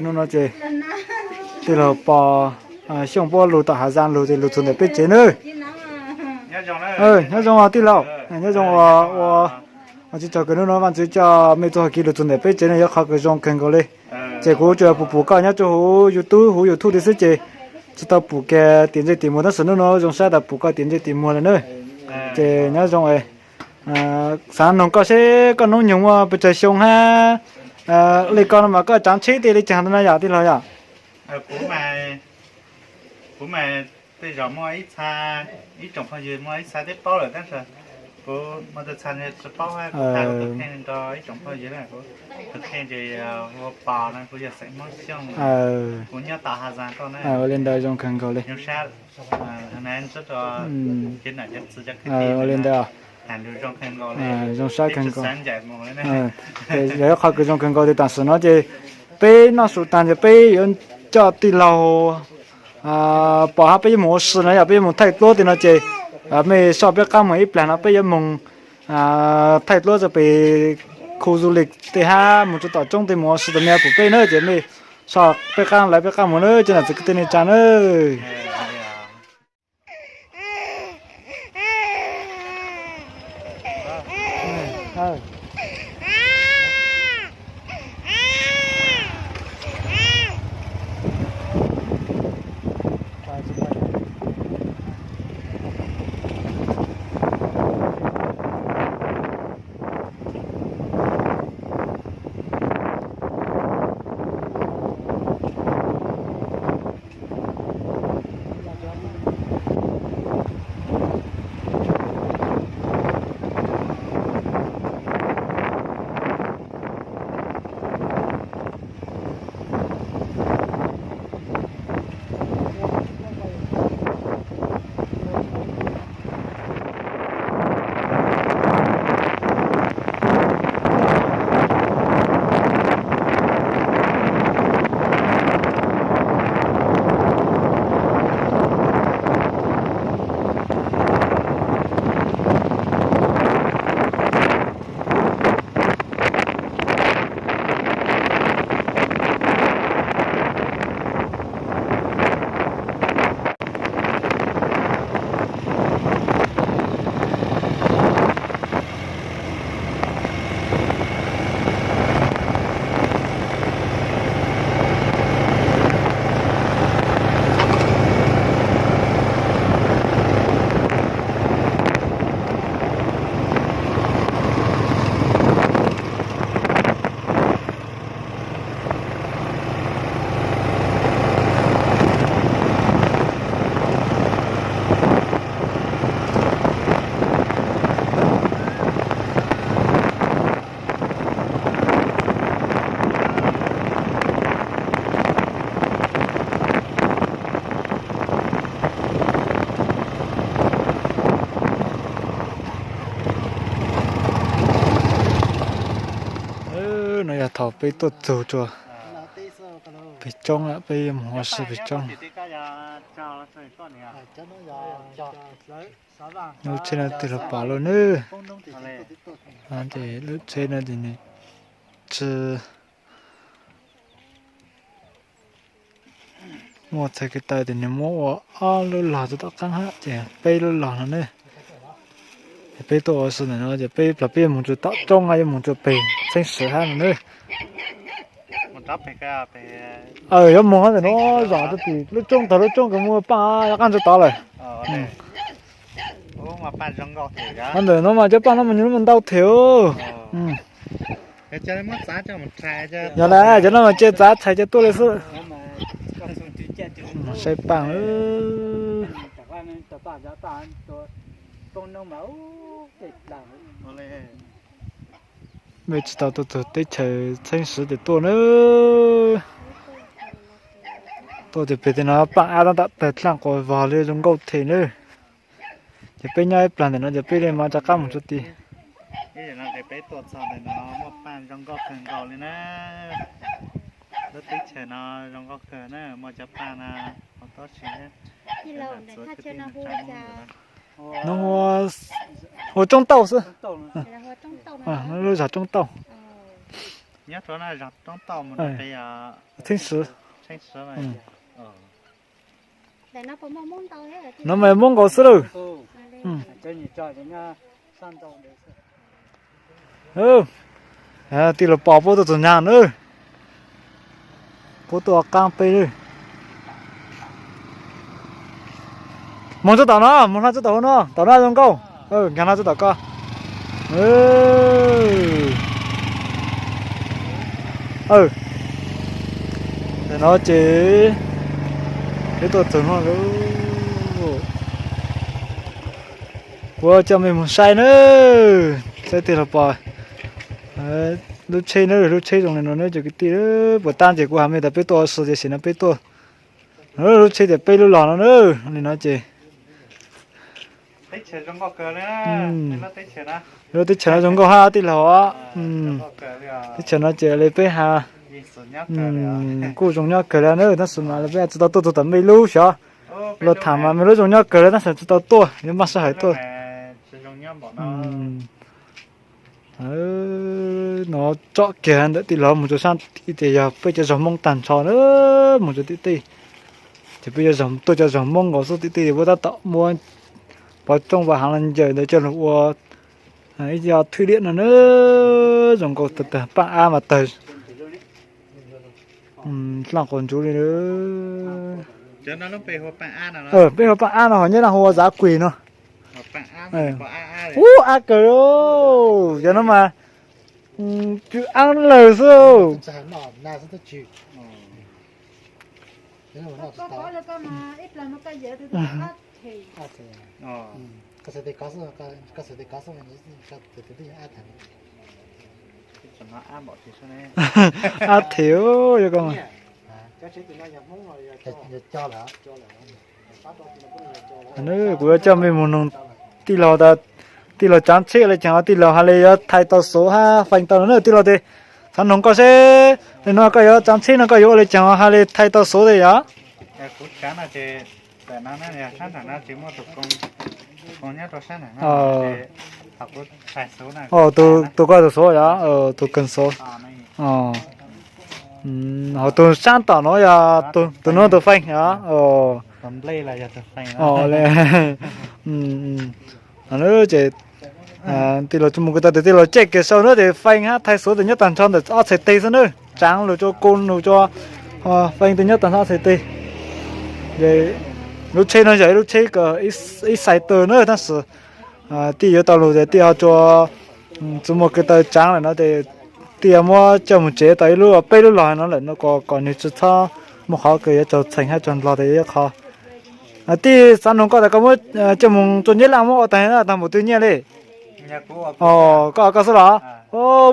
Hnub no ces tij laug pom Xyooj puab lug tom Hav Zaas lug ces lug txug ntawm peb tsev nawb. Nyob zoo os tij laug, nyob zoo ua ua tsi tsaug kws hnub no Vaajtswv coj mej txuj hauv kev lug txug ntawm peb tsev no yog qhov kws zoo kawg nkaus le. Ces kuv tsuas pum pum koj nyob rua huv YouTube, huv YouTube tiag xwb ces tsi tau pum kiag tim ntsej tim muag, tab sis hnub no zoo sab tas pum koj tim ntsej tim muag le nawb. Ces nyob zoo xaav noog koj seb koj noob nyoog muaj pes tsawg xyoo hab le koj no mas koj tsaav tsheb tej le caag ntawm no yom tij laug yom? Kuv mas tej zaum muaj ib txha, ib tsoom phooj ywg muaj ib txha twb paub lawm tab sis kuv muaj tej txha tsi paub hab kuv tau tus kheej rau ib tsoom phooj ywg na, kuv tus kheej ces hu ua Pos no, kuv yog xeem Hmoob Xyooj, kuv nyob tom Hav Zaas tuaj na. Ua li ntawd zoo kawg nkaus li. Ua li ntawd, zoo sab kawg nkaus. Yog ib qho kws zoo kawg nkaus tias tam sim no ces peb noj su taag ces peb yuav coj tij laug Pos hab peb yuav moog ua si no yog peb yuav moog thaij duab tej no ces mej soj peb qaab moog ib plag no peb yuav moog thaij duab rua pem khu du lịch tej hab moog rua tom roob tej moog ua si tas mej pum peb na ces mej soj peb qaab lawv peb qaab moog na cov nam txiv kwv tij neej tsaa na. No yog thaum peb tuaj txug rua pem roob, peb yuav moog ua si pem roob. Lub tsheb no twb los pom lawm nawb. Ces lub tsheb no ces nws tsi muaj txhais ko taw ces nws muab ua ob lub log rau tom qaab hab ces peb lub log no ne. Ces peb tuaj ua si ntawm no ces peb plas peb yuav moog rua tom roob hab yuav moog rua pem Txheeb Swv hab no ne. Yuav moog hab ntawm no zom rua tim lub roob, tag lub roob kws muaj paaj yav qaab rua tod lawm. Hab ntawm no mas cov paaj no mas nws muaj ntau thiab. Yog le cov no mas cia txav txhais cov tuaj le xwb. Saib paaj. Mej tsi tau tuaj txug teb chaws Txheeb Swv ces tuaj na. Tuaj ces pem tej no paaj ab tab tom tawg dlaaj quas vog li zoo nkauj thiab na. Ces peb nyob ib plag ntawm no ces peb le mas rov qab mus rua tim. Peb tuaj txog ntawm no muaj paaj zoo nkauj kawg nkaus li na. Lub teb chaws no zoo nkauj kawg na, muaj cov paaj no hauv teb chaws. Nub hu Roob Tauj xwb. Lub zog Roob Tauj. Nyob rau no, Theej Siv. No mas Hmoob nkaus xwb lawm. Tij laug Pov puab tuaj txug nyag na. Puab tuaj qaab peb lawm. Moog tsuj tom no, moog hla tsuj tom huv no, tom no zoo nkauj. Nkag hla tsuj tom ko. Nim no ces peb tuaj txug no lawm. Kuv coj mej moog saib na, saib tij laug Pov lub tsheb na, lub tsheb zoo li no na cov kwv tij. Puas tab ces kuv has mej tas peb tuaj ua si tiam sis no peb tuaj, lub tsheb tias peb lub los no na. Li no ces lub teb chaws no zoo nkauj hab tij laug. Teb chaws no ces li peb has kuj zoo nyob kawg li na, tab sis mas peb tsi tau tuaj txug tom mej lub xyov. Luag tham mas mej lub zoo nyob kawg li tab sis tsi tau tuaj, yuav maj sij hawm tuaj. No tsom kiag ntawm tij laug moog rua saab tim tej yog peb cov zog Moob taag nrho na, moog rua tim tej. Ces peb yuav tuaj cov zog Moob nkaus xwb tim tej, puab tab tom muab pov rooj vas haav los ncaws ntawd coj lug ua ib co thwj liam no na. Zoo nkauj tag tag, paaj ab mas tawg dlaaj quas ntsuv li. Peb hu paaj ab no, ho Nyab Laj hu ua zav kuis no. Ub, ab kawg, cov no mas tsw ab lawg xwb. Ab them, kuv yuav coj mej moog noog tij laug, tij laug tsaav tsheb ua le caag, tij laug has le yuav thais tau xuv hab feej tau no na. Tij laug tes, xaav noog koj seb, le nuav koj yuav tsaav tsheb no koj yuav ua le caag has le thais tau xuv tes yom? Tus koj tus xuv yom, tus kheev xuv. Ho tus saab tom nuav yog tus nuav tus feej yom? Ces tij laug tsi mus ko taw tes tij laug caj kiag sau na tes feej hab thais xuv tes nyob taag nrho ntawm ob txhais teg xwb na. Tsaav lug rua ko lug rua feej tes nyob taag nrho ob txhais teg. Lub tsheb no yog ib lub tsheb ib xais taw na tab sis tij yuav tau lug tes tij ho rua tsi muaj ko taw tsaav lawm no tes tij yuav muab coj moog tsev tau ib lub peb lub los no lawm no kom nwg tsi txhob muaj qhov kws yuav raug txheem hab raug nplog tes ib qho. Tij xaav noog koj tas koj muab coj moog rua Nyab Laj muab ua taag na, taag npaum twg nyiaj li? Koj, koj xwb los?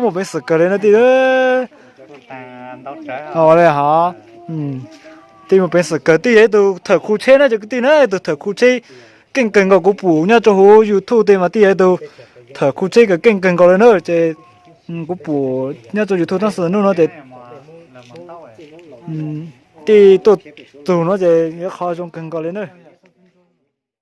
Muaj peev xwm kawg li no tij. Le hov, tij muaj peev xwm kawg, tij yog ib tug thawm khu tsheb na cov kwv tij na, ib tug thawm khu tsheb keej kawg nkaus. Kuv pum nyob rua huv YouTube tes mas tij yog ib tug thawm khu tsheb kawg keej kawg nkaus li na. Ces kuv pum nyob rua YouTube tab sis nub no ces tij tuaj txug no ces yuav qhov zoo kawg nkaus li na.